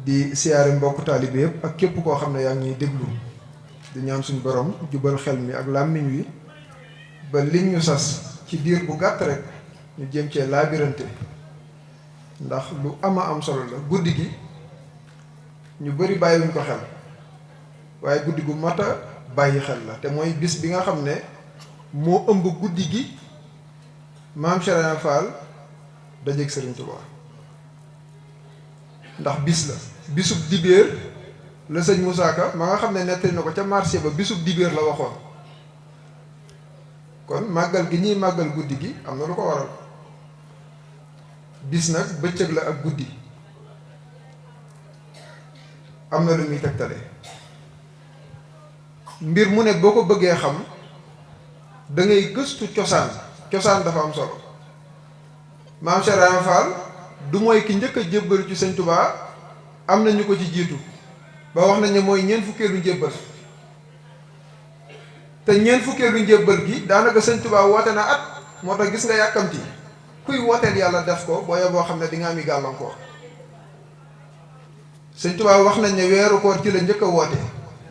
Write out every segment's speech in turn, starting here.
di siyaare mbokk taalibe yëpp ak képp koo xam ne yaa ngi ñuy déglu di ñaan suñu borom jubal xel mi ak làmmiñ wi ba liñ ñu sas ci diir bu gàtt rek ñu jéem cee laabirante ndax lu am solo la. guddi gi ñu bari bàyyiwuñ ko xel waaye guddi gu mat a bàyyi xel la te mooy bis bi nga xam ne moo ëmb guddi gi maam Cheikh Ibra Fall dajeeg Sëriñ Tuubaa ndax bis la bisub dibéer la sëñ Moussa Ka ma nga xam ne nettali na ko ca marché ba bisub dibéer la waxoon kon màggal gi ñuy màggal guddi gi am na lu ko waral bis nag bëccëg la ak guddi am na lu muy tegtale mbir mu ne boo ko bëggee xam da ngay gëstu cosaan dafa am solo. maam Cheikh Ibra Fall du mooy ki njëkk a jébbalu ci sëñ Touba, am na ñu ko ci jiitu ba wax nañ ne mooy ñeent fukkeelu njébbal te ñeent fukkeelu njébbal gi daanaka sëñ Touba woote na at moo tax gis nga yàkkamti kuy wooteel yàlla def ko booye boo xam ne di nga ami gàllankoor. sëñ Touba wax nañ ne weeru koor ci la njëkk a woote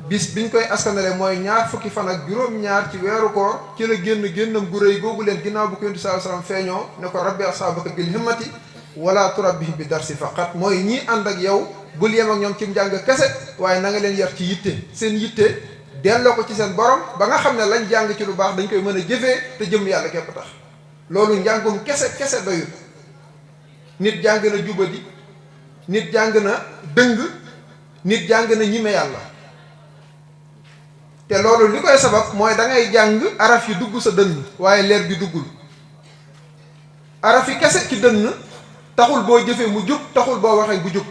bis biñ koy askanale mooy ñaar fukki fan ak juróom-ñaar ci weeru koor ci la génnam gu rëy googu leen ginnaaw bu ko yonent sallallahu alayhi wasallam feeñoo ne ko rabbi ashaabaka bil himmati wala turabbihi bi darsi faqat mooy ñii ànd ak yow bul yem ak ñoom ci njàng kese waaye na nga leen yar ci yitte seen yitte delloo ko ci seen borom ba nga xam ne lañ jàng ci lu baax dañ koy mën a jëfee te jëm yàlla képp tax. loolu njàngum kese doyul. nit jàng na jubadi, nit jàng na dëng, nit jàng na ñime yàlla. te loolu li koy sabab mooy da ngay jàng araf yi dugg sa dënn waaye leer bi duggul. araf yi kese ci dënn taxul boo jëfee mu jub, taxul boo waxee bu jub.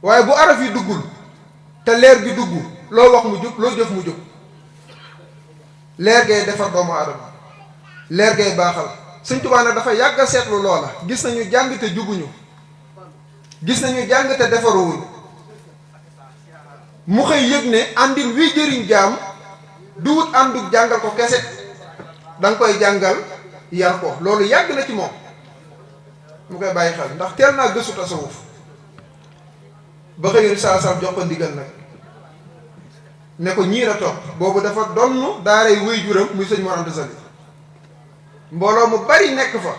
waaye bu araf yi duggul te leer bi dugg loo wax mu jub, loo jëf mu jub. leer gay defar doomu aadama, leer gay baaxal. Sëñ Tuubaa nag dafa yàgg a seetlu loola. gis nañu jàng te jubuñu, gis nañu jàng te defaruwuñu. mu xëy yëg ne àndin wi jëriñ jaam du wut àndug jàngal ko kese, danga koy jàngal yar ko. loolu yàgg na ci moom mu koy bàyyi xel ndax teel naa gëstu tasawuf ba xëy saa jox ko ndigal nag ne ko ñiir a topp. boobu dafa donn daaray wéy juram muy sëñ Mor Anta Sali, mbooloo mu bari nekk fa.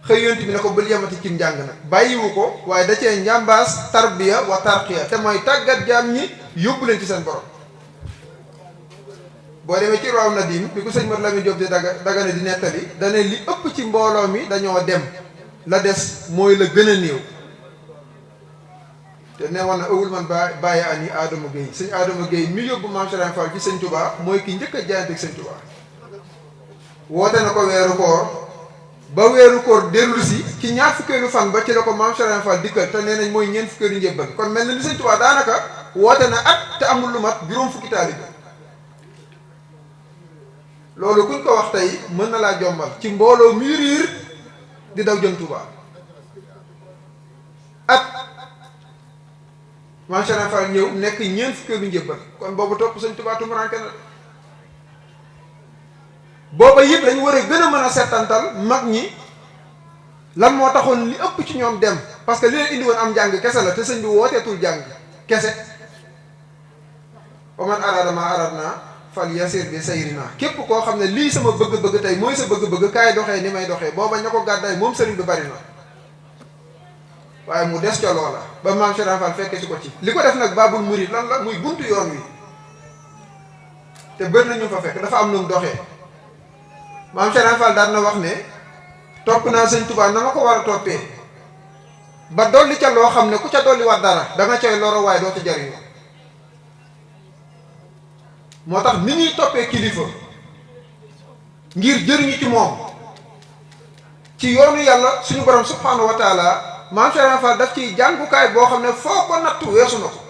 xëy yonent bi ne ko bul yemati ci njàng nag, bàyyiwu ko waaye da cee njàmbaas tarbiya wa tarqiya te mooy tàggat jaam ñi yóbbu leen ci seen borom. boo demee ci Raw Nadim bi ko sëñ Mat Lamin Jóob di dagane di nettali dane li ëpp ci mbooloo mi dañoo dem, la des mooy la gën a néew. te ne woon na ëwul man bàyyi ani Adama Gueye. sëñ Adama Gueye mi yóbbu Maam Cheikh Ibra Fall ci sëñ Touba mooy ki njëkk a jaayante ak sëñ Touba. woote na ko weeru koor ba weeru koor dellu si ci ñaar fukkeelu fan ba ci la ko Maam Cheikh Ibra Fall dikkal te nee nañ mooy ñeent fukkeelu njébbal. kon mel na ni sëñ Touba daanaka woote na at te amul lu mat juróom fukki taalibe. loolu kuñ ko wax tey mën na laa jombal ci mbooloo mi riir di daw jëm Touba. at Maam Cheikh Ibra Fall ñëw nekk ñeent fukkeelu njébbal. kon boobu topp sëñ Touba tumuraanke na. booba yëpp lañu war a gën a mën a settantal mag ñi lan moo taxoon li ëpp ci ñoom dem, parce que li leen indi woon am njàng kese la te sëñ bi wooteetul jàng kese. wa man araada ma aradna fal yasir bi sayrina. képp koo xam ne lii sama bëgg-bëgg tey mooy sa bëgg-bëgg kaay doxee ni may doxee. booba ña ko gàddaay moom sëriñ bi bari na waaye mu des ca loola ba Maam Cheikh Ibra Fall fekke si ko ci. li ko def nag baabul murid lan la muy buntu yoon wi te bëri na ñu fa fekk dafa am nu mu doxee. Maam Cheikh Ibra Fall daan na wax ne topp naa sëñ Touba na ma ko war a toppee ba dolli ca loo xam ne ku ca dolli war dara da nga cay loro waaye doo ca jariñu. moo tax ni ñuy toppee kilifa ngir jëriñu ci moom ci yoonu yàlla suñu borom subhanahu wa taala Maam Cheikh Ibra Fall daf ciy jàngukaay boo xam ne foo ko nattu weesu na ko.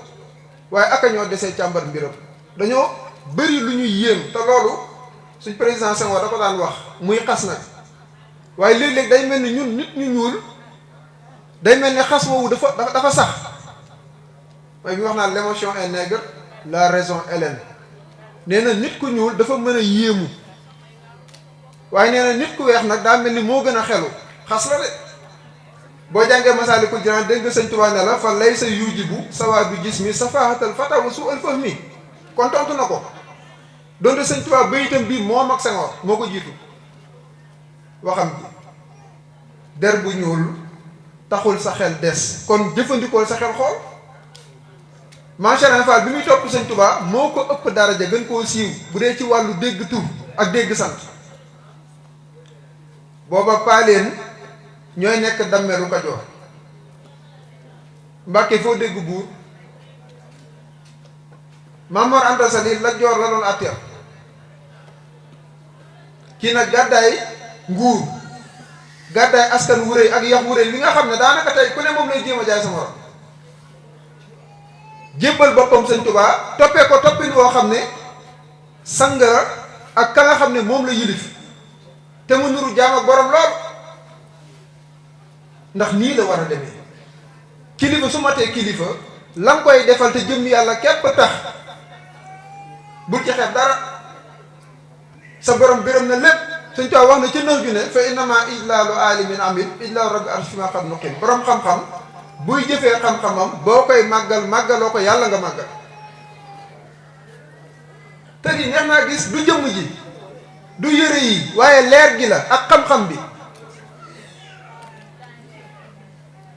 waaye aka ñoo desee càmbar mbiram dañoo bëri lu ñuy yéem te loolu suñ président Senghor da ko daan wax muy xas nag waaye léeg-léeg day mel ni ñun nit ñu ñuul day mel ni xas woowu dafa sax. waaye bi wax naa l'émotion est nègre, la raison hellène. nee na nit ku ñuul dafa mën a yéemu waaye nee na nit ku weex nag daa mel ni moo gën a xelu. xas la de boo jàngee Masaalikul Jinaan dégg nga sëñ Tuubaa ne la fa lay sa yujibu sawaadu jismi safaahatal fata wa su al fahmi kon tontu na ko donte sëñ Tuubaa bayitam bii moom ak Senghor moo ko jiitu waxam ji der bu ñuul taxul sa xel des kon jëfandikool sa xel xool Maam Cheikh Ibra Fall bi muy topp sëñ Tuubaa moo ko ëpp daraja gën koo siiw bu dee ci wàllu dégg tur ak dégg sant booba paaleen ñooy nekk dammeelu Kajoor Mbàkke foo dégg buur Maam Mor Anta Sali Lat Joor la doon àtteel kii nag gàddaay nguur gàddaay askan wuréy ak yax wuréy li nga xam ne daanaka tey ku ne moom lay jéem a jaay sa morom jébbal boppam sëñ Tuubaa toppee ko toppin woo xam ne sangara ak ka nga xam ne moom la yilif te mu nuru jaam ak borom lool ndax nii la war a demee kilifa su matee kilifa la nga koy defal te jëm yàlla képp tax bul ci xeeb dara sa borom gërëm na lépp sëñ Tuubaa wax na ci nëx ju ne fa innama ijlaalu alimin amil ijlaalu rabbi arsh ma qad nuqim borom xam-xam buy jëfee xam-xamam boo koy màggal màggaloo ko yàlla nga màggal te di neex naa gis du jëmm ji du yëre yi waaye leer gi la ak xam-xam bi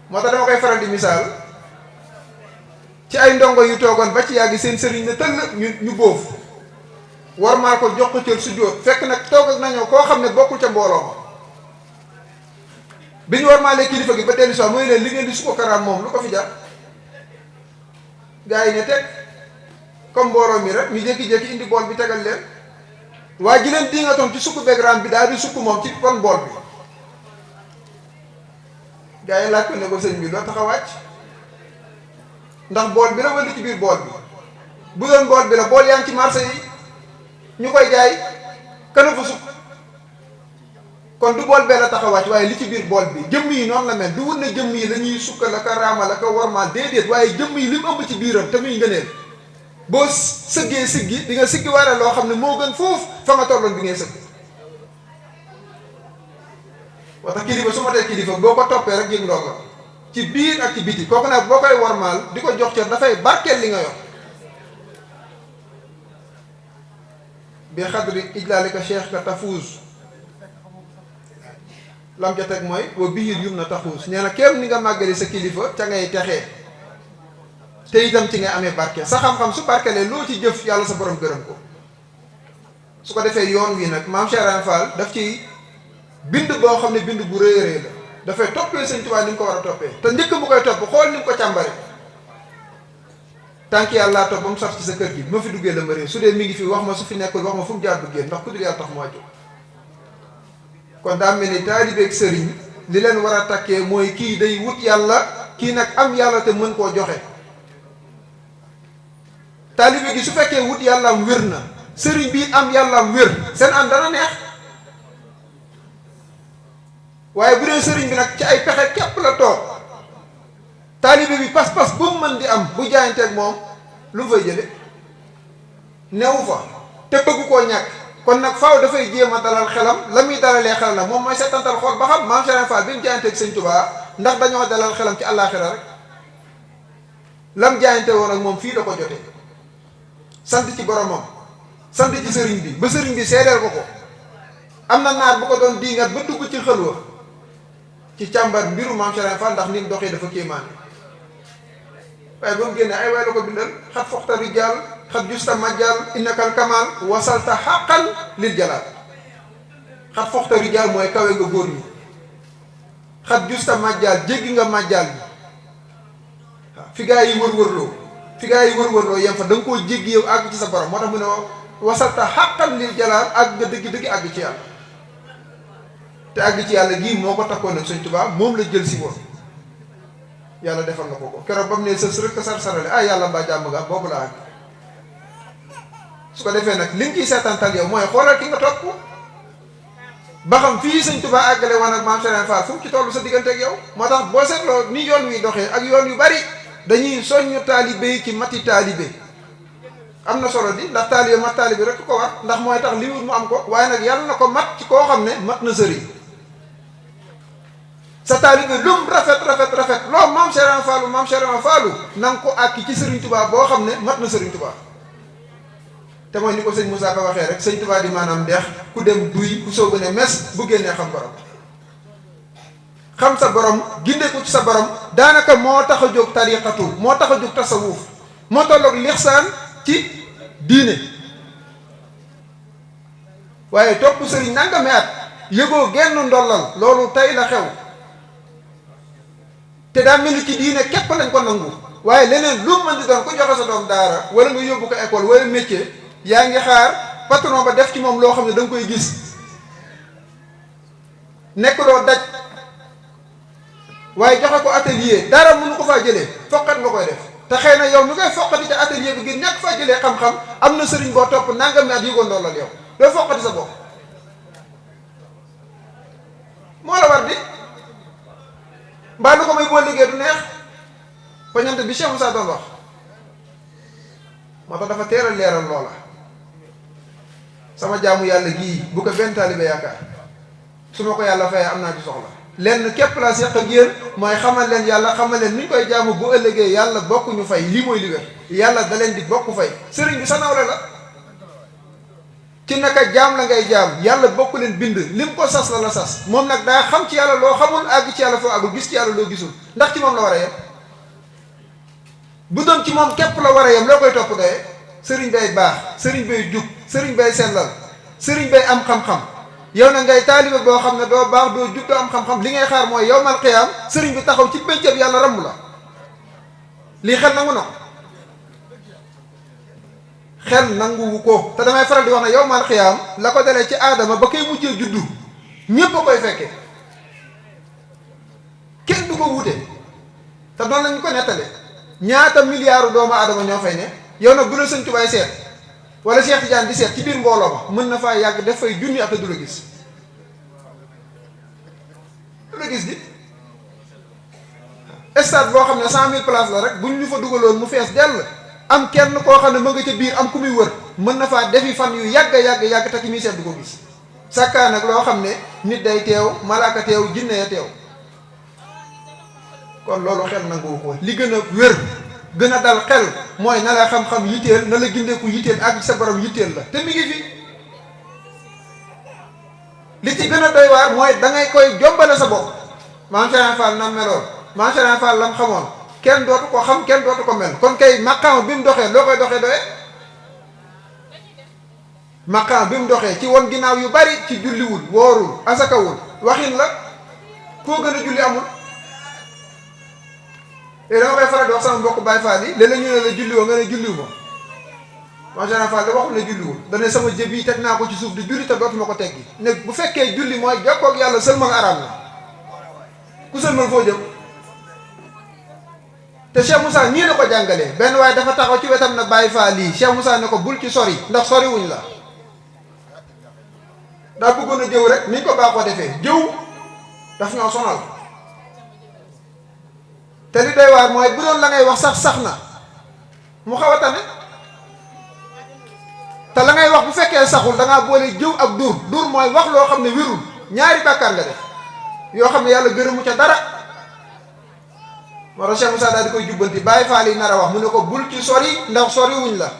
moo tax dama koy faral di misaal ci ay ndongo yu toogoon ba ci yàgg seen sëriñ ne tëll ñu bóof war maa ko jox ko cër su jóot fekk nag toog ak nañoo koo xam ne bokkul ca mbooloo ma bi ñu war maa lee kilifa gi ba dellu si mooy leen li ngeen di su ko karaam moom lu ko fi jar gaa yi ne teg comme mbooloo mi rek ñu jékki-jékki indi bool bi tegal leen waa ji leen di nga toon ci sukk begraam bi daal di sukk moom ci kon bool bi gaa yi laaj ko ne ko sëñ bi loo tax a wàcc ndax bool bi la wala ci biir bool bi bu doon bool bi la bool yaa ngi ci marché yi ñu koy jaay kana fa sukk kon du bool bee la tax a wàcc waaye li ci biir bool bi jëmm yi noonu la mel du wut ne jëmm yi la ñuy sukka la ka raama la ka wormaal déedéet waaye jëmm yi li mu ëmb ci biiram te muy ngëneel boo sëggee siggi di nga siggi waree loo xam ne moo gën foofu fa nga tolloon bi ngay sëgg moo tax kilifa su ma tee kilifa boo ko toppee rek yëg ndoog la ci biir ak ci biti kooku nag boo koy wormaal di ko jox cër dafay barkeel li nga yor bi xadri ijlaalika cheikh ka tafuus lam ca teg mooy wa biir yum na taxuus nee na kéem ni nga màggali sa kilifa ca ngay texee te itam ci ngay amee barke sa xam-xam su barkelee loo ci jëf yàlla sa borom gërëm ko su ko defee yoon wi nag Maam Cheikh Ibra Fall daf ci bind boo xam ne bind bu rëy a rëy la dafay toppee sëñ Tuubaa ni mu ko war a toppee te njëkk mu koy topp xool ni mu ko càmbare tànk yàlla topp ba mu saf ci sa kër gi ma fi duggee la ma réew su dee mi ngi fi wax ma su fi nekkul wax ma fu mu jaar duggee ndax ku dul yàlla tax moo jóg kon daa mel ni taalibeeg sëriñ li leen war a takkee mooy kii day wut yàlla kii nag am yàlla te mën koo joxe taalibe gi su fekkee wut yàllaam wér na sëriñ bi am yàllaam wér seen am dana neex waaye bu dee sëriñ bi nag ci ay pexe képp la toog taalibe bi pas-pas bu mu mën di am bu jaayanteeg moom lu mu fay jële newu fa te bëgg koo ñàkk kon nag faaw dafay jéem a dalal xelam la muy dalalee xelam nag moom mooy seetantal xool ba xam Maam Cheikh Ibra Fall bi mu jaayanteeg sëñ Tuubaa ndax dañoo dalal xelam ci àllaaxira rek lam jaayante woon ak moom fii la ko jotee sant ci boromam sant ci sëriñ bi ba sëriñ bi seedeel ko ko am na naar bu ko doon diingat ba dugg ci xëlwa ci càmbar mbiru Maam Cheikh Ibra Fall ndax ni mu doxee dafa kéemaan waaye ba mu génnee ay waay la ko bindal xat foxta rijaal xat justa majjal innakal kamal wasalta xaqan lil jalaal xat foxta rijaal mooy kawe nga góor ñi xat justa majjal jéggi nga majjal bi waaw fi gaa yi wër-wërloo yem fa da nga koo jéggi yow àgg ci sa borom moo tax mu ne wasalta xaqan lil jalaal àgg nga dëgg-dëgg àgg ci yàlla te àgg ci yàlla gii moo ko takkoon nag Sëñ Tuubaa moom la jël si woon yàlla defal na ko keroog ba mu ne sës rek sar-sarale ah yàlla mbaa jàmm nga boobu la àgg su ko defee nag li nga ciy seetantal yow mooy xoolal ki nga topp ba xam fii Sëñ Tuubaa àggale woon ak Maam Cheikh Ibra Fall fu mu ci toll sa diggante ak yow moo tax boo seetloo ni yoon wi doxee ak yoon yu bari dañuy soññu taalibe yi ci mati taalibe am na solo di ndax taalibe mat taalibe rek ko war ndax mooy tax li wut mu am ko waaye nag yàlla na ko mat ci koo xam ne mat na sëriñ sa taalibe lum rafet loo maam Cheikh Ibra Fall na nga ko àkki ci Serigne Touba boo xam ne mat na Serigne Touba te mooy ni ko sëñ Moussa Ka waxee rek sëñ Touba di maanaam deex ku dem duy ku soobu ne mes bu génnee xam borom xam sa borom gindeeku ci sa borom daanaka moo tax a jóg tariqatu moo tax a jóg tasawuf moo tolloog lixsaan ci diine waaye topp sëriñ nangami at yëgoo genn ndollal loolu tey la xew te daa mel ni ci diine képp lañ ko nangu waaye leneen lu mën di doon ku joxe sa doom daara wala nga yóbbu ko école wala métier yaa ngi xaar patron ba def ci moom loo xam ne da nga koy gis nekk loo daj waaye joxe ko atelier dara mënu ko faa jëlee foqat nga koy def te xëy na yow mi koy foqati ca atelier bi ngir ñàkk faa jëlee xam-xam am na sëriñ boo topp nangami at yëgoon loolal yow doo foqati sa bopp moo la war di mbaa lu ko may boo liggéey du neex poñante bi Cheikh Moussa doon wax moo tax dafa teeral leeral loola sama jaamu yàlla gii bu ko benn taalibe yaakaar su ma ko yàlla fayee am naa ci soxla lenn képp laa seq ak yéen mooy xamal leen yàlla xamal leen ni ñu koy jaamu bu ëllëgee yàlla bokk ñu fay lii mooy li wér yàlla da leen di bokk fay sëriñ bi sa nawle la ci naka jaam la ngay jaam yàlla bokk leen bind lim ko sas la sas moom nag daa xam ci yàlla loo xamul àgg ci yàlla foo àggul gis ci yàlla loo gisul ndax ci moom la war a yem bu doon ci moom képp la war a yem loo koy topp doyee sëriñ bay baax sëriñ bay jub sëriñ bay sellal sëriñ bay am xam-xam yow na ngay taalibe boo xam ne doo baax doo jub doo am xam-xam li ngay xaar mooy yawmal qiyaam sëriñ bi taxaw ci péncam yàlla ramm la lii xel nangu na xel nanguwu ko te damay faral di wax ne yawmal qiyaam la ko dalee ci aadama ba koy mujjee juddu ñépp a koy fekke kenn du ko wute te noonu lañu ko nettale ñaata milliards doomu aadama ñoo fay ne yow nag bu la Sëñ Tuubaa seet wala Cheikh Tidiane di seet ci biir mbooloo ma mën na faa yàgg def fay junni at du la gis di stade boo xam ne 100 000 places la rek buñ ñu fa dugaloon mu fees dell am kenn koo xam ne ma nga ca biir am ku muy wër mën na faa defi fan yu yàgg te ki muy seet du ko gis sàkkaa nag loo xam ne nit day teew malaaka teew jinne ya teew kon loolu xel nangu ko li gën a wér gën a dal xel mooy na la xam-xam yitteel na la gindeeku yitteel ak sa borom yitteel la te mi ngi fi li ci gën a doy waar mooy da ngay koy jombale sa bopp maam Cheikh Fall nam meloon maam Cheikh Fall lam xamoon kenn dootu ko xam kenn dootu ko mel kon kay maqaam bi mu doxee loo koy doxee doyee maqaam bi mu doxee ci won ginnaaw yu bari ci julliwul woorul asakawul waxin la koo gën a julli amul léegi dama koy faral di wax sama mbokk Baye Fall yi léeg-léeg ñu ne la julliwoo nga ne julliwu ma maam Cheikh Fall da waxul ne julliwul dane sama jëb yi teg naa ko ci suuf di julli te dootuma ko teggi ne bu fekkee julli mooy jokkoog yàlla sëlmal araam la ku sëlmal foo jëm te Cheikh Moussa ñii la ko jàngalee benn waaye dafa taxaw ci wetam na Baye Fall lii Cheikh Moussa ne ko bul ci sori ndax sori wuñ la daa bëggoon a jëw rek niñ ko baaxoo defee jëw daf ñoo sonal te li doy waar mooy bu doon la ngay wax sax na mu xaw a tane te la ngay wax bu fekkee saxul da ngaa boole jëw ak dur mooy wax loo xam ne wérul ñaari bàkkaar nga def yoo xam ne yàlla gërëmu ca dara moo tax Cheikh Moussa daal di koy jubbanti Baye Fall yi nar a wax mu ne ko bul ci sori ndax sori wuñ la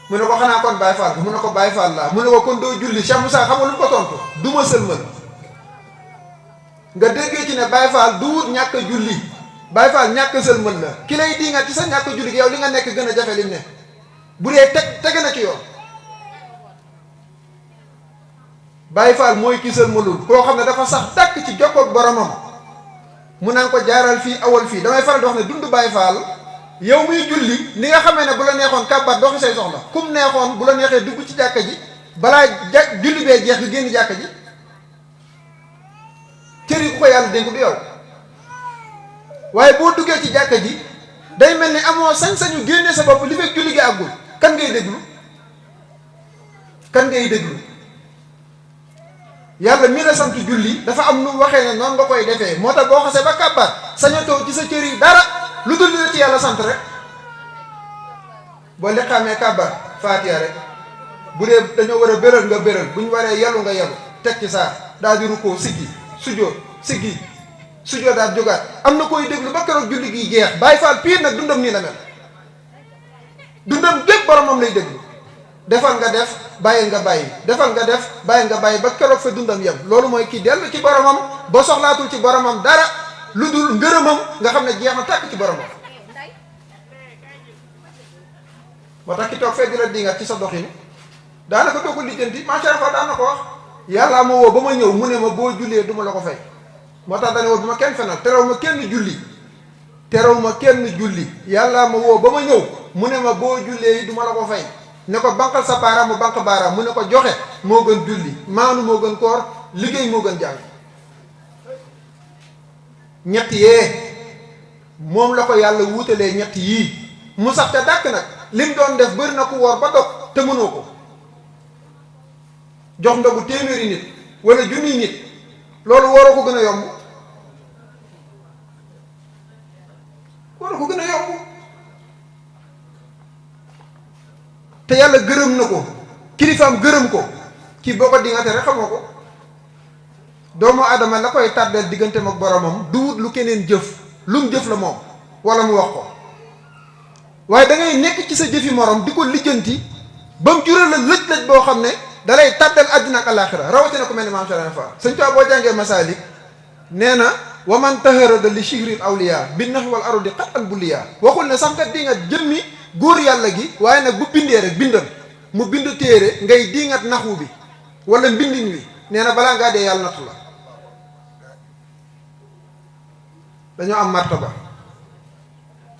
mu ne ko xanaa kon Baye Fall mu ne ko Baye Fall la mu ne ko kon doo julli Cheikh Moussa xam nga lu mu ko tontu du ma sëlmal nga déggee ci ne Baye Fall du wut ñàkk a julli Baye Fall ñàkk a sëlmal la ki lay di nga ci sa ñàkk a julli yow li nga nekk gën a jafe lim ne bu dee teg na ci yoon Baye Fall mooy ki sëlmalul koo xam ne dafa sax dàkk ci jokkoog boromam mu naan ko jaaral fii awal fii damay faral di wax ne dund Baye Fall yow muy julli ni nga xamee ne bu la neexoon kàbbat doxi say soxla kum neexoon bu la neexee dugg ci jàkka ji balaa julli bee jeex nga génn jàkka ji cër yi ku ko yàlla dénk du yow waaye boo duggee ci jàkka ji day mel ni amoo sañ-sañu génne sa bopp li fekk julli gi àggul kan ngay déglu yàlla mi la sant julli dafa am nu waxee ne noonu nga koy defee moo tax boo xasee ba kàbbaat sañatoo ci sa cër yi dara lu dul li la ci yàlla sant rek boo liqaamee kàbbaat faatiya rek bu dee dañoo war a béral nga béral bu ñu waree yelu nga yelu teg ci saar daal di rukkoo siggi sujjóot siggi sujjóot daal jógaat am na koy déglu ba keroog julli gi jeex. Baay Faal piir nag dundam nii la mel dundam gépp boromam lay déglu defal nga def bàyyi nga bàyyi defal nga def bàyyi nga bàyyi ba keroog fa dundam yem. loolu mooy kii dellu ci boromam ba soxlaatul ci boromam dara lu dul ngërëmam nga xam ne jeex na tàkk ci boromam. moo tax ki toog fee di la dingat ci sa doxin daanaka doo ko lijjanti macha allah daan na ko wax. yàllaa ma woo ba ma ñëw mu ne ma boo jullee du ma la ko fay moo tax dane woo bi ma kenn fenal terew ma kenn julli yàllaa ma woo ba ma ñëw mu ne ma boo jullee du ma la ko fay ne ko banqal sa baaraam mu banq baaraam mu ne ko joxe moo gën julli maanu moo gën koor liggéey moo gën jàng. ñett yee moom la ko yàlla wuutalee ñett yii mu sax te dàkk nag lim doon def bëri na ku woor ba dog te mënoo ko jox ndogu téeméeri nit wala junniy nit loolu waroo ko gën a yomb waroo ko gën a yomb te yàlla gërëm na ko kilifaam gërëm ko kii boo ko dingate rek xamoo ko. doomu aadama la koy tàddeel digganteem ak boromam du wut lu keneen jëf lu mu jëf la moom wala mu wax ko waaye da ngay nekk ci sa jëfi morom di ko lijjanti ba mu jural la lëj-lëj boo xam ne da lay tàddeel àddina ak alaaxira rawatina ko mel ni maam Cheikh Fall. sëñ Tuubaa boo jàngee Masaalik nee na wa man taharada li shihril awliya bin nafi wal arudi xat an bulliya waxul ne sax nga dingat jëmmi góor yàlla gi waaye nag bu bindee rek bindal mu bind téere ngay dingat naxwu bi wala mbindin wi nee na balaa ngaa dee yàlla nattu la. dañoo am martaba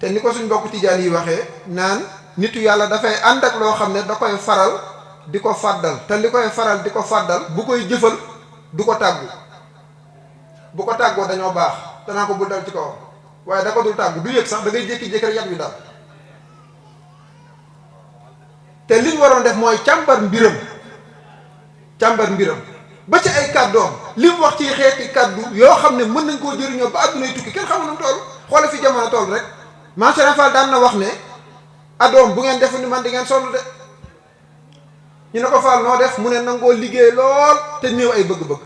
te ni ko suñ mbokk tijaan yi waxee naan nitu yàlla dafay ànd ak loo xam ne da koy faral di ko fàddal te li koy faral di ko fàddal bu koy jëfal du ko tàggu bu ko tàggoo dañoo baax danaa ko bul dal ci kawam waaye da ko dul tàggu du yëg sax da ngay jékki-jékki rek yat wi daal te liñ waroon def mooy càmbar mbiram ba ci ay kàddoom li mu wax ci xeeti kàddu yoo xam ne mën nañ koo jëriñoo ba àddunay tukki kenn xamul nu mu toll xoole fi jamono toll rek Maam Cheikh Fall daan na wax ne adoom bu ngeen defu ni man di ngeen sonn de ñu ne ko Fall noo def mu ne nangoo liggéey lool te néew ay bëgg-bëgg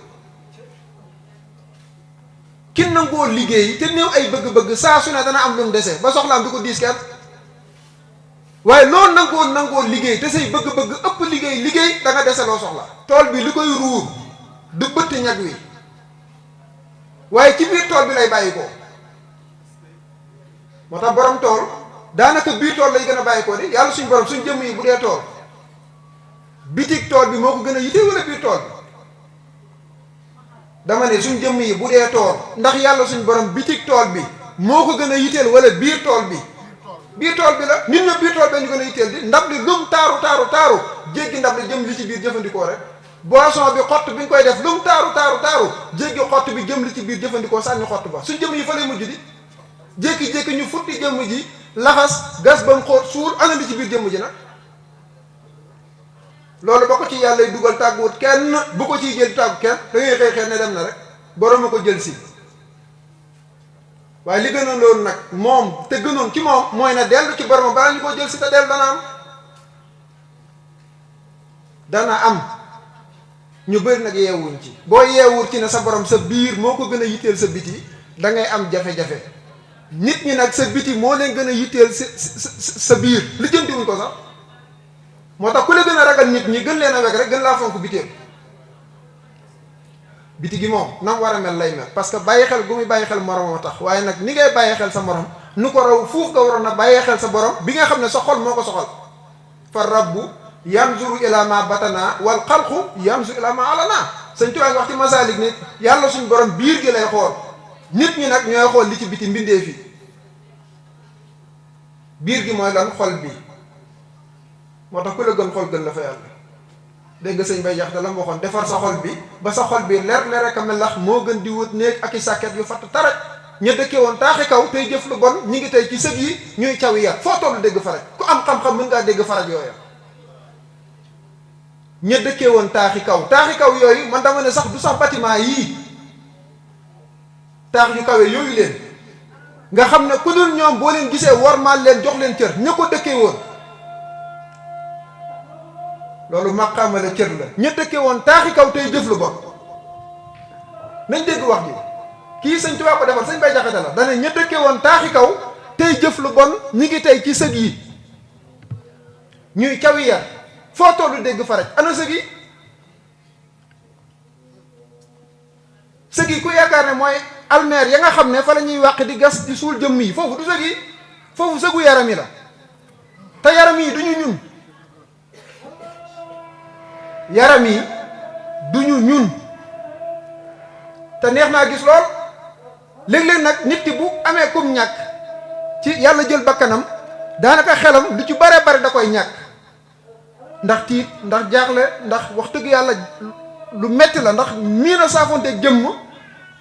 ki nangoo liggéey te néew ay bëgg-bëgg saa su ne dana am lu mu dese ba soxlaam du ko diis kenn waaye loolu nangoo liggéey te say bëgg-bëgg ëpp liggéey da nga dese loo soxla tool bi li koy ruur du bëtt ñag wi waaye ci biir tool bi lay bàyyi ko moo tax borom tool daanaka biir tool lay gën a bàyyi ko de yàlla suñ borom suñ jëmm yi bu dee tool bitig tool bi moo ko gën a yite wala biir tool bi dama ne suñ jëmm yi bu dee tool ndax yàlla suñ borom bitig tool bi moo ko gën a yiteel wala biir tool bi biir tool bi la nit ña biir tool bi ñu gën a yiteel di ndab li lum taaru jéggi ndab li jëm li ci biir jëfandikoo rek boisson bi xott bi nga koy def lum taaru jéggi xott bi jëm li ci biir jëfandikoo sànni xott ba suñ jëm yi fa lay mujj di jékki-jékki ñu futti jëmm ji laxas gas ba mu xóot suul ana li ci biir jëmm ji nag loolu ba ko ci yàlla dugal tàgguwut kenn bu ko ciy jël tàggu kenn da ngay xëy ne dem na rek borom a ko jël si waaye li gënoon loolu nag moom te gënoon ci moom mooy na dellu ci borom balaa ñu ko jël si te dellu dana am ñu bëri nag yeewuñ ci boo yeewul ci ne sa borom sa biir moo ko gën a yitteel sa biti da ngay am jafe-jafe nit ñi nag sa biti moo leen gën a yitteel sa biir lijjantiwuñ ko sax moo tax ku la gën a ragal nit ñi gën leen a weg rek gën laa fonk biteem biti gi moom nam war a mel lay mel parce que bàyyi xel gu muy bàyyi xel moromam a tax waaye nag ni ngay bàyyi xel sa morom nu ko raw fuuf nga waroon a bàyyi xel sa borom bi nga xam ne sa xol moo ko soxal fa rabbu yanzuru ila ma batana wal xalqu yanzuru ila ma alana sëñ Tuubaa wax ci Masaalik ni yàlla suñ borom biir gi lay xool nit ñi nag ñooy xool li ci biti mbindee fi biir gi mooy lan xol bi moo tax ku la gën xol gën la fa yàlla dégg nga sëñ Bay Jax da la mu waxoon defar sa xol bi ba sa xol bi leer rek a melax moo gën di wut néeg ak i sàkket yu fatt taraj ña dëkkee woon taaxi kaw tey jëf lu bon ñi ngi tey ci sëg yi ñuy caw yi yar foo tollu dégg faraj ku am xam-xam mën ngaa dégg faraj yooya ña dëkkee woon taaxi kaw yooyu man dama ne sax du sax bâtiment yii taax yu kawe yooyu leen nga xam ne ku dul ñoom boo leen gisee wormaal leen jox leen cër ña ko dëkkee woon loolu maqaama la cër la ña dëkkee woon taaxi kaw tey jëf lu bon nañ dégg wax ji kii sëñ Tuubaa ko defal sëñ Bay Jaxate la dana ña dëkke woon taaxi kaw tey jëf lu bon ñi ngi tey ci sëg yi ñuy cawi yar foo tollu dégg faraj ana sëg yi sëg yi ku yaakaar ne mooy almeer ya nga xam ne fa la ñuy wàq di gas di suul jëmm yi foofu du sëg yi foofu sëgu yaram yi la te yaram yi duñu ñun yaram yi duñu ñun te neex naa gis lool léeg-léeg nag nit ki bu amee kum ñàkk ci yàlla jël bakkanam daanaka xelam lu ci bare bare da koy ñàkk ndax tiit ndax jaaxle ndax wax dëgg yàlla lu metti la ndax mii na saafonte jëmm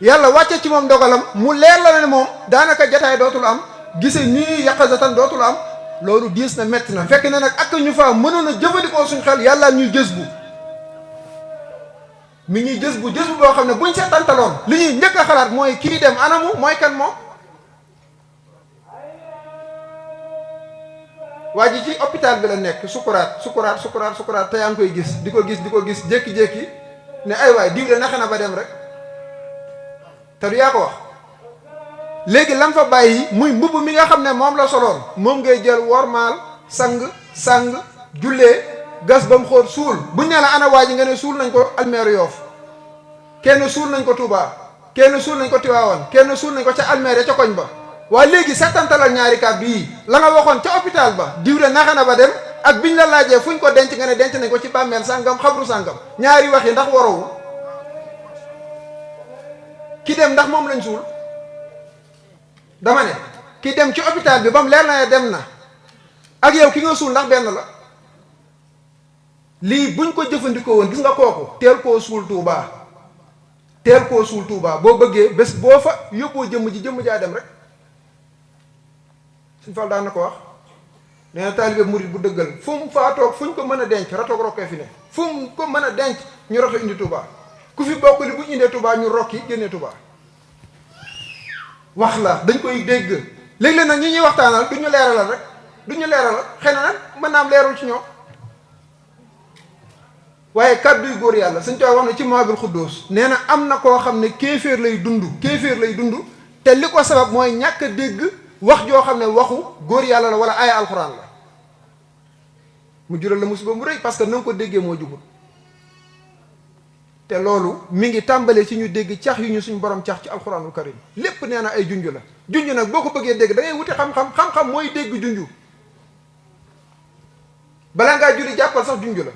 yàlla wàcce ci moom dogalam mu leer la ne moom daanaka jataay dootul am gise nii yaqazatan dootul am loolu diis na metti na fekk na nag ak ñu fa mënoon a jëfandikoo suñ xel yàlla ñuy jës bu mi ñuy jës bu boo xam ne buñ seetantaloon li ñuy njëkk a xalaat mooy kii dem anamu mooy kan moom waa ji ci hôpital bi la nekk sukuraat te yaa ngi koy gis di ko gis jékki-jékki ne ay waay diw de naxe na ba dem rek te du yaa ko wax léegi lam fa bàyyi muy mbubb mi nga xam ne moom la soloon moom ngay jël wormaal sang jullee gas ba mu xóot suul buñ nee la ana waa ji nga ne suul nañ ko almeeru Yoof kenn suul nañ ko Touba kenn suul nañ ko Tiwaawan kenn suul nañ ko ca almeer ya ca koñ ba waa léegi settantalal ñaari kàddu yi la nga waxoon ca hôpital ba diw de naxe na ba dem ak biñ la laajee fuñ ko denc nga ne denc nañ ko ci bàmmeel sàngam xabru sàngam ñaari wax yi ndax warowul ki dem ndax moom lañ suul dama ne ki dem ci hôpital bi ba mu leer na ne dem na ak yow ki nga suul ndax benn la lii buñ ko jëfandikoo woon gis nga kooku teel koo suul Tuubaa boo bëggee bés boo fa yóbboo jëmm jaa dem rek suñ fal daan na ko wax nee na taalibe murit bu dëggal fu mu faatoog fu ñu ko mën a denc ratoog rokkee fi ne fu mu ko mën a denc ñu rato indi Tuubaa ku fi bokk li bu ñu indee Tuubaa ñu rokki génnee Tuubaa wax la dañ koy dégg léeg-léeg nag ñi ñuy waxtaanal du ñu leeralal rek du ñu leeralal xëy na nag mën naa am leerul ci ñoom waaye kàdduy góor yàlla suñ tooy wax na ci Mawaahibul Xuddoos nee na am na koo xam ne kéeféer lay dund te li ko sabab mooy ñàkk a dégg wax joo xam ne waxu góor yàlla la wala aaya alxuraan la mu jural la musiba mu rëy parce que na nga ko déggee moo jubut te loolu mi ngi tàmbalee ci ñu dégg cax yu ñu suñ borom cax ci alxuraanul karim lépp nee na ay junj la junj nag boo ko bëggee dégg da ngay wuti xam-xam mooy dégg junj balaa ngaa julli jàppal sax junj la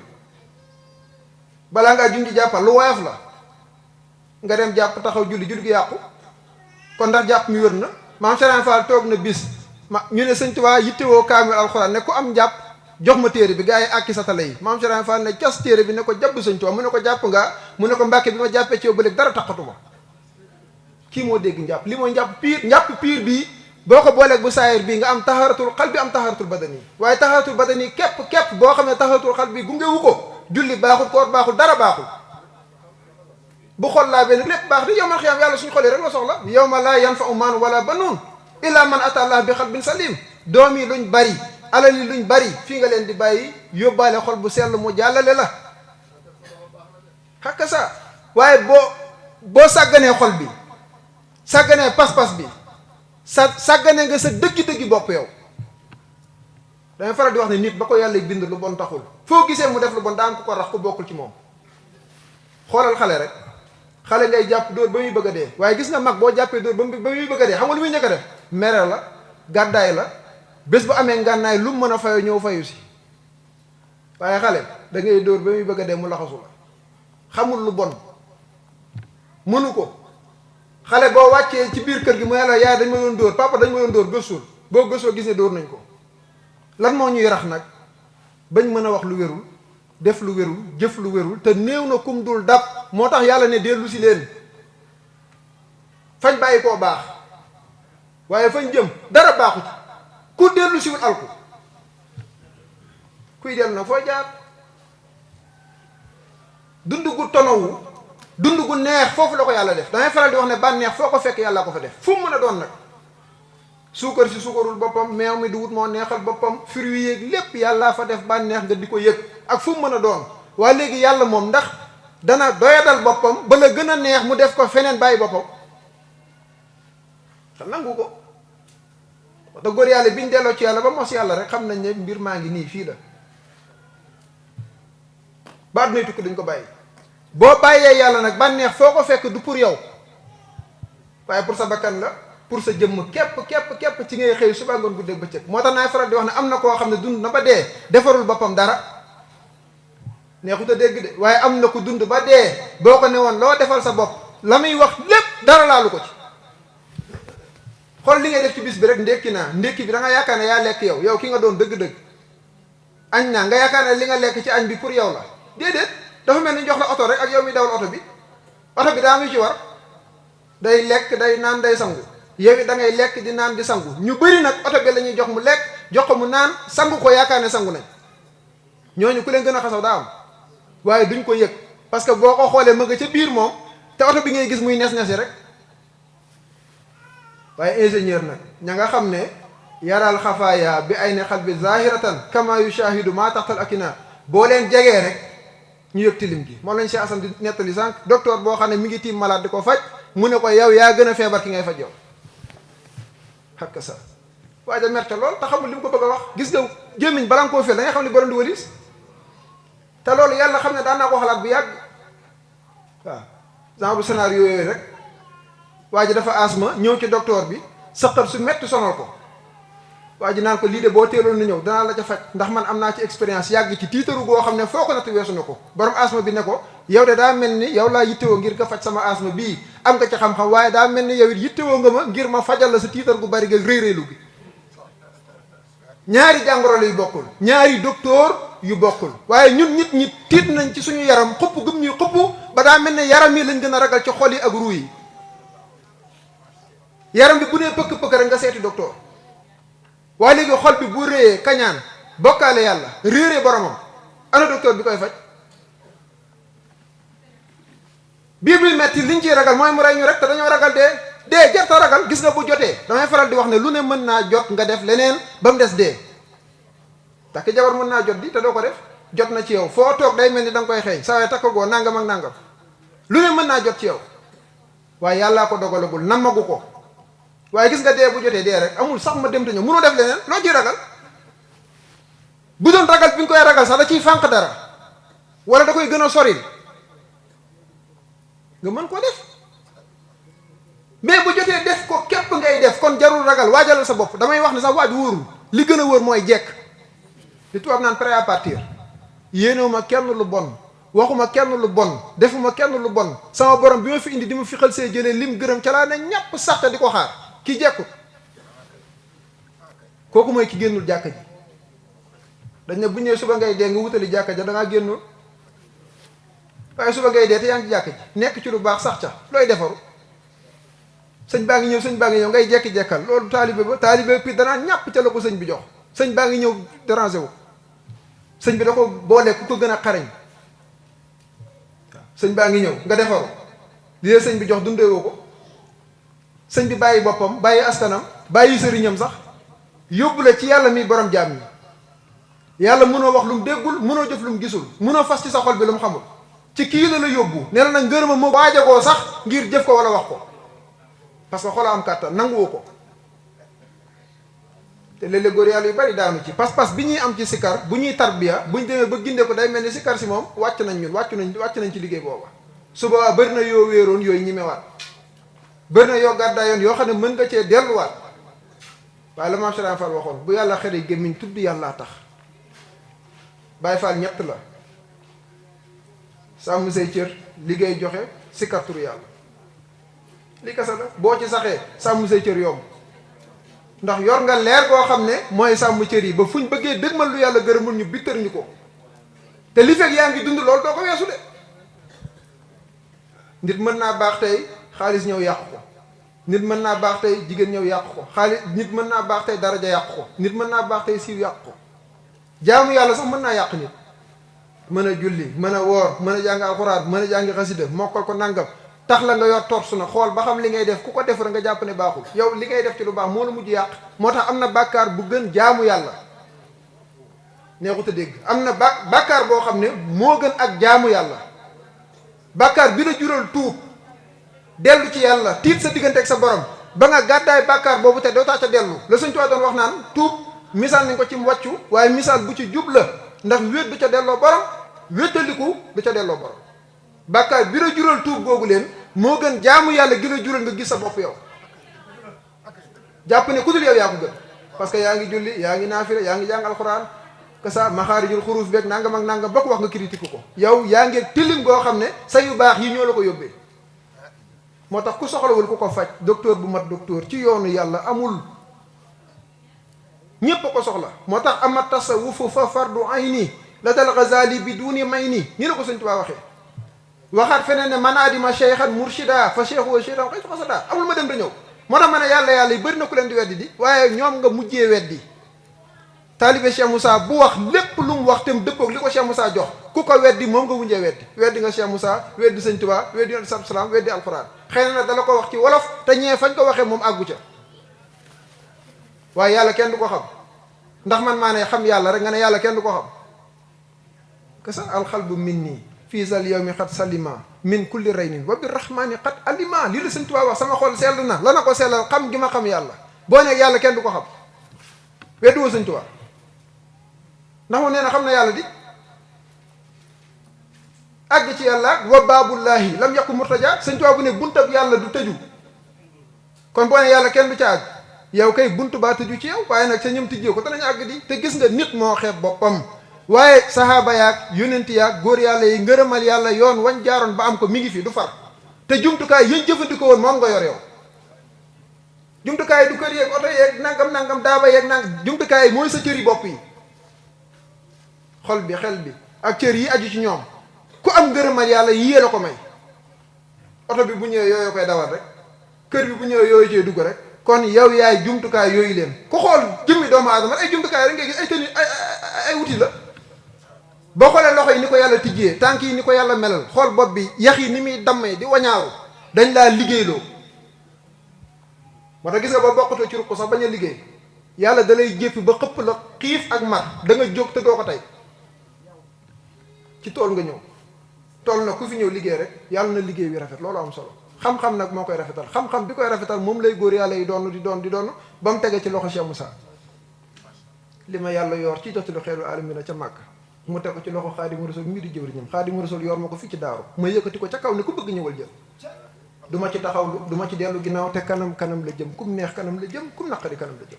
balaa ngaa junj jàppal lu woyof la nga dem jàpp taxaw julli gi yàqu kon ndax jàpp mi wér na maam Serigne Fall toog na bis ñu ne sëñ Tuubaa yittewoo kaamil alxuraan ne ku am jàpp jox ma téere bi gaa yi àkki sa tale yi maam Serigne Fall ne cas téere bi ne ko jàpp sëñ Tuubaa mu ne ko jàpp nga mu ne ko mbàkke bi ma jàppee ci yow ba léegi dara taxatuma kii moo dégg njàpp li mooy njàpp piir bii boo ko booleeg bu saayir bii nga am taxaratul xal bi am taxaratul badani waaye taxaratul badani képp boo xam ne taxaratul xal bi gungewu ko julli baaxul koor baaxul dara baaxul bu xol laa benn lépp baax di yowmal xiyaam yàlla suñu xol yi rek la soxla yawma laa yanfa'u maalun wala banuun illa man ata Allah bi qalbin salim doom yi luñ bari alal yi luñ bari fii nga leen di bàyyi yóbbaale xol bu sell mu jàllale la xakka sa waaye boo sàgganee xol bi sàgganee pas-pas bi sàgganee nga sa dëggi-dëggi bopp yow damay faral di wax ne nit ba ko yàlla bind lu bon taxul foo gisee mu def lu bon daan ko rax ko bokkul ci moom xoolal xale rek xale ngay jàpp dóor ba muy bëgg a dee waaye gis nga mag boo jàppee dóor ba muy bëgg a dee xam nga lu muy njëkk a def mere la gàddaay la bés bu amee ngànnaay lu mu mën a fayoo ñëw fayu si waaye xale da ngay dóor ba muy bëgg a dee mu laxasu la xamul lu bon mënu ko xale boo wàccee ci biir kër gi mu ne la yaay dañ ma doon dóor papa dañ ma doon dóor gëstul boo gëstoo gis ne dóor nañ ko lan moo ñuy rax nag bañ mën a wax lu wérul def lu wérul jëf lu wérul te néew na kum dul dab moo tax yàlla ne dellu si leen fañ bàyyi koo baax waaye fañ jëm dara baaxut ku dellu siwul alku kuy dellu na foo jaar dund gu tonowu dund gu neex foofu la ko yàlla def dangay faral di wax ne bànneex foo ko fekk yàlla ko fa def fu mu mën a doon nag suukar si suukarul boppam meew mi di wut moo neexal boppam fruits yéeg lépp yàllaa fa def bànneex nga di ko yëg ak fu mu mën a doon waaye léegi yàlla moom ndax dana doyadal boppam ba la gën a neex mu def ko feneen bàyyi boppam te nangu ko. te góor yàlla biñ delloo ci yàlla ba mos yàlla rek xam nañ ne mbir maa ngi nii fii la ba àddunay tukki duñ ko bàyyi. boo bàyyee yàlla nag bànneex foo ko fekk du pour yow waaye pour sa bakkan la, pour sa jëmm képp ci ngay xëy suba ngoon guddeeg bëccëg. moo tax naay faral di wax ne am na koo xam ne dund na ba dee defarul boppam dara neexut a dégg de, waaye am na ko dund ba dee boo ko ne woon loo defal sa bopp la muy wax lépp dara laalu ko ci. xool li ngay def ci bis bi rek ndékki naa ndékki bi da nga yaakaar ne yaa lekk yow ki nga doon dëgg-dëgg. añ naa nga yaakaar ne li nga lekk ci añ bi pour yow la déedéet, dafa mel ni jox la oto rek ak yow mi dawal oto bi daa muy ci war day lekk day naan day sangu yow it da ngay lekk di naan di sangu. ñu bëri nag oto bi la ñuy jox mu lekk jox ko mu naan sangu ko yaakaar ne sangu nañ. ñooñu ku leen gën a xasaw daa am waaye duñ ko yëg parce que boo ko xoolee ma nga ca biir moom te oto bi ngay gis muy nes-nesi rek. waaye ingénieur nag ña nga xam ne yaral xafaaya bi ay ne xal bi zahiratan kama yushahidu maa taxtal akina boo leen jegee rek ñu yëg tilim gi. moom lañ si asan di nettali sànq docteur boo xam ne mi ngi tiim malade di ko faj mu ne ko yow yaa gën a feebar ki ngay faj yow xakka sa waaye da merte lool te xamul li mu ko bëgg a wax. gis nga gémmiñ balaa nga koo fel da nga xam ne borom di walis te loolu yàlla xam ne daan naa ko xalaat bu yàgg. waaw genre scénario yooyu rek waa ji dafa asma ñëw ci docteur bi sëqat su metti sonal ko waa ji naan ko lii de boo teeloon na ñëw danaa la ca faj ndax man am naa ci expérience yàgg ci tiitaru goo xam ne foo ko natt weesu na ko. borom asma bi ne ko yow de daa mel ni yow laa yittewoo ngir nga faj sama asma bii am nga ci xam-xam waaye daa mel ni yow it yittewoo nga ma ngir ma fajal la sa tiitar gu bari ga réy-réylu gi. ñaari jàngoro yu bokkul ñaari docteur yu bokkul waaye ñun nit ñi tiit nañ ci suñu yaram xupp gëm ñuy xupp ba daa mel ne yaram yi lañ gën a ragal ci xol yi ak ruu yi. yaram bi bu nee pëkk-pëkk rek nga seeti docteur waaye léegi xol bi bu réyee kañaan bokkaale yàlla réeree boromam ana docteur bi koy faj. biir buy metti liñ ciy ragal mooy mu rey ñu rek te dañoo ragal dee jarta ragal. gis nga bu jotee damay faral di wax ne lu ne mën naa jot nga def leneen ba mu des dee. takk jabar mën naa jot di te doo ko def jot na ci yow foo toog day mel ni da nga koy xeeñ saa waay takk goo nangam ak nangam lu ne mën naa jot ci yow waaye yàllaa ko dogalagul namagu ko. waaye gis nga dee bu jotee dee rek amul sax ma dem te ñëw mënoo def leneen loo ciy ragal. bu doon ragal bi nga koy ragal sax da ciy fànq dara wala da koy gën a soril nga mën ko def mais bu jotee def ko képp ngay def kon jarul ragal waajalal sa bopp. damay wax ne sax waaj wóorul li gën a wóor mooy jekk li tubaab naan prêt à partir. yéenewuma kenn lu bon waxuma kenn lu bon defuma kenn lu bon sama borom bi ma fi indi di ma fi xal see jëlee lim gërëm ca laa ne ñàpp saxte di ko xaar ki jekku kooku mooy ki génnul jàkka ji. dañ ne bu ñëwee suba ngay dee nga wutali jàkka ja da ngaa génnul waaye suba ngay dee te yaa ngi ci jàkka ji nekk ci lu baax sax ca looy defaru. sëñ baa ngi ñëw ngay jekki-jekkal loolu taalibe pi danaa ñàpp ca la ko sëñ bi jox. sëñ baa ngi ñëw déranger wu sëñ bi da ko boole ku ko gën a xarañ. sëñ baa ngi ñëw nga defaru li la sëñ bi jox dundeewoo ko. sëñ bi bàyyi boppam bàyyi askanam bàyyi sëriñam sax yóbbu la ci yàlla mi borom jaam ñi. yàlla mënoo wax lu mu déggul mënoo jëf lu mu gisul mënoo fas ci sa xol bi lu mu xamul ci kii la yóbbu ne la nag ngërëma moo waajagoo sax ngir jëf ko wala wax ko parce que xoola am kàttan nanguwoo ko. te léeg-léeg góor yàlla yu bari daanu ci pas-pas bi ñuy am ci sikar bu ñuy tarbiya buñ demee ba gindee ko day mel ni sikar si moom wàcc nañ ci liggéey booba. suba bëri na yoo wéeroon yooyu ñimewaat bëri na yoo gàddaayoon yoo xam ne mën nga cee delluwaat waaye la maam Cheikh Fall waxoon bu yàlla xëy gémmiñ tudd yàllaa tax. Baay Faal ñett la sàmm say cër liggéey joxe sikar turu yàlla li kasa la boo ci saxee sàmm say cër yomb ndax yor nga leer goo xam ne mooy sàmm cër yi ba fuñ bëggee dëgmal lu yàlla gërëmul ñu bittar ñu ko te li fekk yaa ngi dund loolu doo ko weesu de. nit mën naa baax tey xaalis ñëw yàqu ko nit mën naa baax tey jigéen ñëw yàqu ko nit mën naa baax tey daraja yàqu ko nit mën naa baax tey siiw yàqu ko. jaamu yàlla sax mën naa yàq nit mën a julli mën a woor mën a jàng alxuraan mën a jàng xasida mokkal ko nangam tax la nga yor torsu na xool ba xam li ngay def ku ko defar nga jàpp ne baaxul yow li ngay def ci lu baax moo la mujj yàq. moo tax am na bàkkaar bu gën jaamu yàlla neexut a dégg am na bàkkaar boo xam ne moo gën ak jaamu yàlla bàkkaar bi la jural tuub dellu ci yàlla tiit sa diggante ak sa borom ba nga gàddaay bàkkaar boobu te doo taa ca dellu la Sëñ Tuubaa doon wax naan tuub misaal nañ ko ci wàccu waaye misaal bu ci jub la ndax wéet du ca delloo borom wéetaliku du ca delloo borom bàkkaar bi la jural tuub googu leen moo gën jaamu yàlla gi la jural nga gis sa bopp yow jàpp ne ku dul yow yaa ko gën parce que yaa ngi julli yaa ngi naafila yaa ngi jàng alxuraan que ça maxaarijul xuruuf beeg nangam ak nangam ba ko wax nga critique ko yow yaa ngi tilim goo xam ne sa yu baax yi ñoo la ko yóbbee moo tax ku soxlawul ku ko faj docteur bu mat docteur ci yoonu yàlla amul ñépp a ko soxla moo tax ama tasawufu fa fardu ayni la dal Ghazali bi duuni may nii la ko Sëñ Tuubaa waxee waxaat feneen ne man adima cheikhan murshida fa cheikhu wa cheikhan xëy xasada amul ma dem da ñëw moo tax ma ne yàlla yi bëri na ku leen di weddi di waaye ñoom nga mujjee weddi taalibe Cheikh Moussa bu wax lépp lu mu wax te mu dëppoog li ko Cheikh Moussa jox ku ko weddi moom nga mujjee weddi nga Cheikh Moussa weddi Sëñ Tuubaa weddi yonent bi salaam weddi alxuraan xëy na dala ko wax ci wolof te ñee fañ ko waxee moom àggu ca waaye yàlla kenn du ko xam ndax man maa ne xam yàlla rek nga ne yàlla kenn du ko xam que ça alxalbu min nii fii zal yawmi xat salima min kulli raynin wa bi rahmani xat alima lii la Sëñ Tuubaa wax sama xol seetlu na la na ko seetlal xam gi ma xam yàlla boo nekk yàlla kenn du ko xam weddi woo Sëñ Tuubaa ndax mu nee na xam na yàlla di àgg ci yàlla wa baabullaahi lam yakku murtaja Sëñ Tuubaa bu ne buntab yàlla du tëju kon boo ne yàlla kenn du ca àgg yow kay buntu baa tëju ci yow waaye nag sa ñëm tijjee ko te nañu àgg di te gis nga nit moo xeeb boppam waaye sahaaba yaag yonent yaag góor yàlla yi ngërëmal yàlla yoon wañ jaaroon ba am ko mi ngi fi du far te jumtukaay yéen jëfandikoo woon moom nga yor yow jumtukaay du kër yeeg oto yeeg nangam daaba yeeg jumtukaay mooy sa cëri bopp yi xol bi xel bi ak cër yi aju ci ñoom ku am ngërëmal yàlla yiyee la ko may oto bi bu ñëwee yooyu koy dawal rek kër bi bu ñëwee yooyu cee dugg rek kon yow yaay jumtukaay yooyu leen ku xool jëmmi doomu aadama ay jumtukaay rek ngay gis ay tëni ay wuti la boo xoolee loxo yi ni ko yàlla tijjee tànk yi ni ko yàlla melal xool bopp bi yax yi ni muy dammee di wañaaru dañ laa liggéeyloo moo tax gis nga ba bokkatoo ci ruq sax bañ a liggéey yàlla da lay jéppi ba xëpp la xiif ak mar da nga jóg te doo ko tey ci tool nga ñëw tool nag ku fi ñëw liggéey rek yàlla na liggéey bi rafet loolu am solo xam-xam nag moo koy rafetal xam-xam bi koy rafetal moom lay góor yàlla yi doon di doon ba mu tege ci loxo Cheikh Moussa li ma yàlla yor ci jotalu xeeru alamina ca màkk mu teg ko ci loxo Xaadimu Rasuul mii di jëwriñam Xaadimu Rasuul yor ma ko fii ci daaru ma yëkkati ko ca kaw ne ku bëgg ñëwal jël du ma ci taxawlu du ma ci dellu ginnaaw te kanam la jëm kum neex kanam la jëm kum naqari kanam la jëm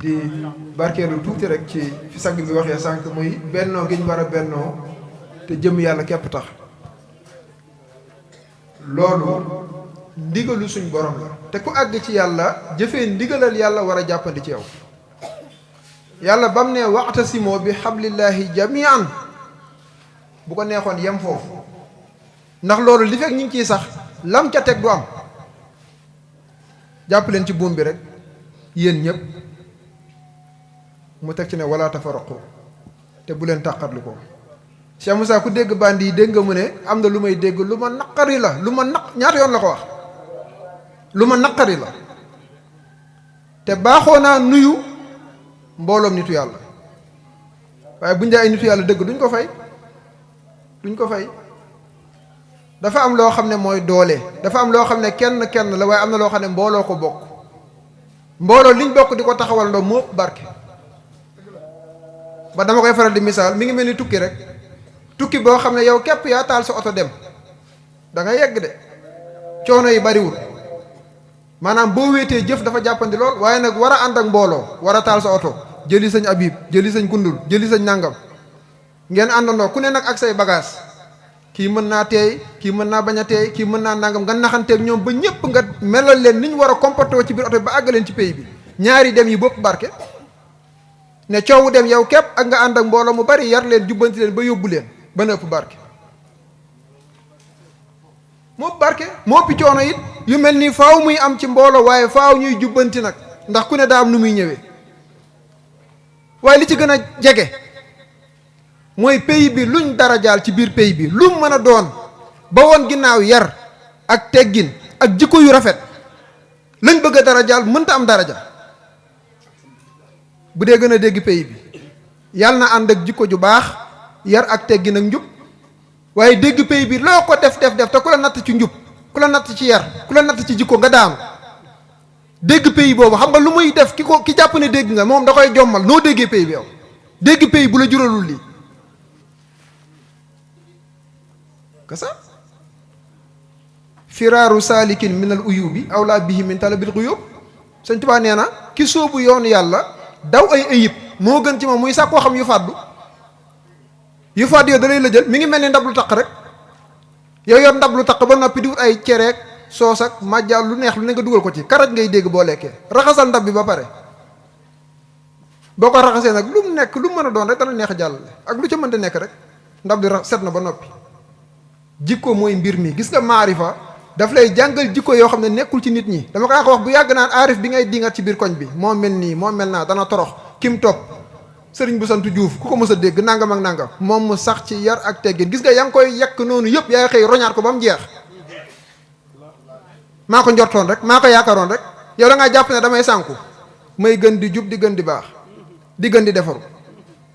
di barkeelu tuuti rek ci fi sang bi waxee sànq muy bennoo gi ñu war a bennoo te jëm yàlla képp tax loolu ndigalu suñ borom la te ku àgg ci yàlla jëfee ndigalal yàlla war a jàppandi ci yow yàlla bam ne wa'tasimoo bi hablillahi jamian bu ko neexoon yem foofu ndax loolu li fekk ñu ngi ciy sax lam ca teg du am jàpp leen ci buum bi rek yéen ñëpp mu teg ci ne wala tafarraqu te bu leen tàqatlu ko Cheikh Moussa ku dégg bandi yi dégg nga mu ne am na lu may dégg lu ma naqari la ñaata yoon la ko wax lu ma naqari la te baaxoo naa nuyu mbooloom nitu yàlla waaye buñ dee ay nitu yàlla dëgg duñ ko fay dafa am loo xam ne mooy doole dafa am loo xam ne kenn la waaye am na loo xam ne mbooloo ko bokk mbooloo liñ bokk di ko taxawal ndoo moo ëpp barke ba dama koy faral di misaal mi ngi mel ni tukki rek tukki boo xam ne yow képp yaa taal sa oto dem da nga yegg de coono yi bariwul maanaam boo wéetee jëf dafa jàppandi lool waaye nag war a ànd ak mbooloo war a taal sa oto jëli sëñ Abib jëli sëñ Kundul jëli sëñ Nangam ngeen àndandoo ku ne nag ak say bagage kii mën naa teey kii mën naa bañ a teey kii mën naa nangam nga naxanteeg ñoom ba ñëpp nga melal leen ni ñu war a comporté ci biir oto bi ba àgg leen ci pays bi ñaari dem yi bopp barke ne coowu dem yow képp ak nga ànd ak mbooloo mu bari yar leen jubbanti leen ba yóbbu leen ba na ëpp barke moo barke moo ëpp coono it yu mel nii faaw muy am ci mbooloo waaye faaw ñuy jubbanti nag ndax ku ne daa am nu muy ñëwee waaye li ci gën a jege mooy pays bi luñ dara jaal ci biir pays bi lu mën a doon ba woon ginnaaw yar ak teggin ak jikko yu rafet lañ bëgg a dara jaal mënta am daraja bu dee gën a dégg pays bi yàlla na ànd ak jikko ju baax yar ak teggin ak njub waaye dégg pays bi loo ko def te ku la natt ci njub ku la natt ci yar ku la natt ci jikko nga daanu dégg pays boobu xam nga lu muy def ki jàpp ne dégg nga moom da koy jommal noo déggee pays bi yow dégg pays bu la juralul lii kasa firaaru saalikin min al uyubi awlaa bihi min talabil xuyub Sëñ Tuubaa nee na ki sóobu yoonu yàlla daw ay ayib moo gën ci moom muy sax koo xam yu fàddu yow da lay la jël mi ngi mel ni ndab lu taq rek yow yor ndab lu taq ba noppi di wut ay cereek soos ak màjjal lu neex lu ne nga dugal ko ci karaj ngay dégg boo lekkee raxasal ndab bi ba pare boo ko raxasee nag lu mu nekk lu mu mën a doon rek dana neex jàllale ak lu ca mën di nekk rek ndab li set na ba noppi jikko mooy mbir mi gis nga maarifa daf lay jàngal jikko yoo xam ne nekkul ci nit ñi dama kaa ko wax bu yàgg naan aarif bi ngay dingat ci biir koñ bi moo mel nii moo mel naa dana torox kim topp sëriñ bu sant Juuf ku ko mës a dégg nangam ak nangam moom mu sax ci yar ak teggin gis nga yaa ngi koy yekk noonu yëpp yaa xëy roñaat ko ba mu jeex maa ko njortoon rek maa ko yaakaaroon rek yow da ngaa jàpp ne damay sànku may gën di jub di gën di baax di gën di defaru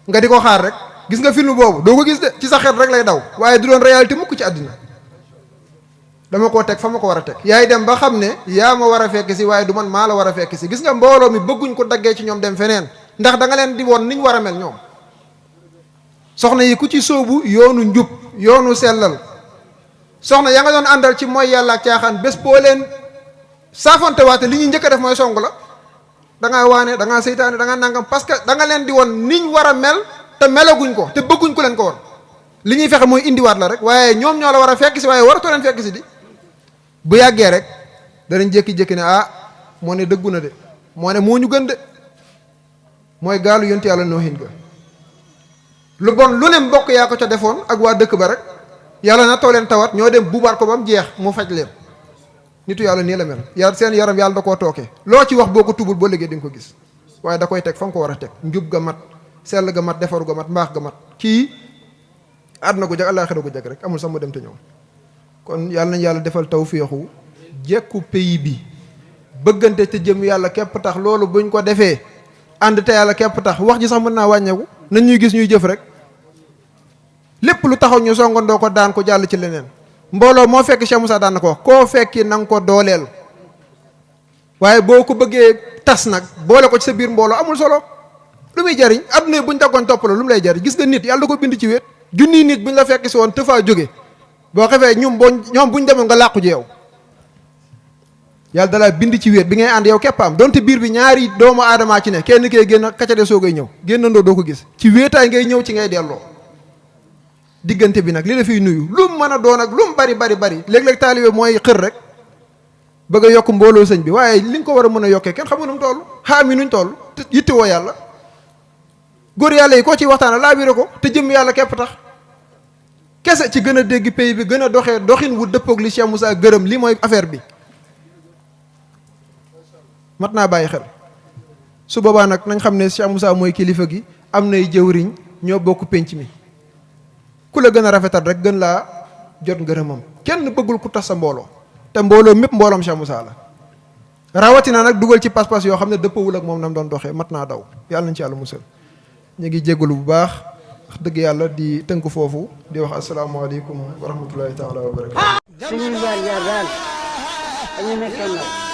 nga di ko xaar rek gis nga film boobu doo ko gis de ci sa xel rek lay daw waaye du doon réalité mukk ci àddina dama koo teg fa ma ko war a teg yaay dem ba xam ne yaa ma war a fekk si waaye du man maa la war a fekk si gis nga mbooloo mi bëgguñ ko daggee ci ñoom dem feneen ndax da nga leen di woon niñ war a mel ñoom soxna yi ku ci sóobu yoonu njub yoonu sellal soxna ya nga doon àndal ci mooy yàlla ak caaxaan bés boo leen saafonte waate li ñuy njëkk a def mooy song la da ngaa waane da ngaa seytaane da ngaa nangam parce que da nga leen di woon niñ war a mel te melaguñ ko te bëgguñ ko leen ko woon li ñuy fexe mooy indiwaat la rek waaye ñoom ñoo la war a fekk si waaye waratoo leen fekk si di bu yàggee rek danañ jékki-jékki ne ah moo ne dëggu na de moo ne moo ñu gën de mooy gaalu yonti yàlla noohin ga lu bon lu ne mbokk yaa ko ca defoon ak waa dëkk ba rek yàlla na too leen tawat ñoo dem buubaat ko ba mu jeex mu faj leen nitu yàlla nii la mel yàlla seen yaram yàlla da koo tooke loo ci wax boo ko tubul boo liggéey di nga ko gis waaye da koy teg fa nga ko war a teg njub ga mat sell ga mat defaru ga mat mbaax ga mat kii àdduna ko jag àllaaxira ko jag rek amul sax mu dem te ñëw kon yàlla nañ yàlla defal tawféexu jekku pays bi bëggante te jëm yàlla képp tax loolu buñ ko defee ànd te yàlla képp tax wax ji sax mën naa wàññeeku nañ ñuy gis ñuy jëf rek lépp lu taxaw ñu songandoo ko daan ko jàll ci leneen mbooloo moo fekk Cheikh Moussa daan na ko wax koo fekki na nga ko dooleel waaye boo ko bëggee tas nag boole ko ci sa biir mbooloo amul solo lu muy jariñ adduna buñ daggoon topp la lu mu lay jariñ gis nga nit yàlla da ko bind ci wéet junniy nit buñ la fekk si woon te faa jóge boo xefee ñoom buñ demoon nga làqu ji yow yàlla dalaa bind ci wéet bi ngay ànd yow képp am donte biir bi ñaari doomu aadamaa ci ne kenn kee génn kacade soo ngay ñëw génnandoo doo ko gis ci wéetaay ngay ñëw ci ngay delloo diggante bi nag li la fiy nuyu lu mu mën a doon ak lu mu bari léeg-léeg taalibe mooy xër rek bëgg a yokk mbooloo sëñ bi waaye li nga ko war a mën a yokkee kenn xamu nu mu toll xaami nuñ toll te yitte woo yàlla góor yàlla yi koo ciy waxtaana laa biire ko te jëm yàlla képp tax kese ci gën a dégg pays bi gën a doxee doxin wu dëppoog li Cheikh Moussa gërëm li mooy affaire bi mat naa bàyyi xel su boobaa nag nañ xam ne Cheikh Moussa mooy kilifa gi am nay jëwriñ ñoo bokk pénc mi ku la gën a rafetal rek gën laa jot ngërëmam kenn bëggul ku tas sa mbooloo te mbooloo mépp mbooloom Cheikh Moussa la rawatina nag dugal ci pas-pas yoo xam ne dëppawul ak moom nam doon doxee mat naa daw yàlla nañ ci yàlla musal ñu ngi jégalu bu baax wax dëgg yàlla di tënk foofu di wax asalaamaaleykum wa rahmatullahi taala wa barakatu. suñuy jaar jaar daal dañu nekkoon nag